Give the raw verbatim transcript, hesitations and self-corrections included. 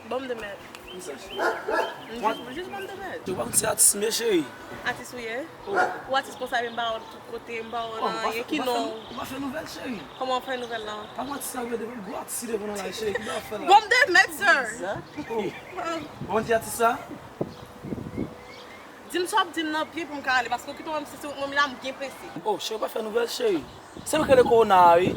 Ban m de mèt. Kisa, cheri? Jis, jis ban m de mèt. Yo pa konn se atis m ye, cheri. Atis ou ye? Ou atis konsa, men m pa wè w tout kote, m pa wè w nan anyen. Ki non? Ou pa fè nouvèl, cheri. Kòman w fè nouvèl lan? Pa wè atis sa, devan gwo atis devan nan la, cheri. Ki ba fè la? Ban m de mèt, sir. Ou konn ki atis sa? Di m sa w ap di m nan byen pou m ka ale, paske w kite w menm si se mwen la, m byen prese. Oh, cheri, ou pa fè nouvèl, cheri. Se mwen ki rele kowona a, wi.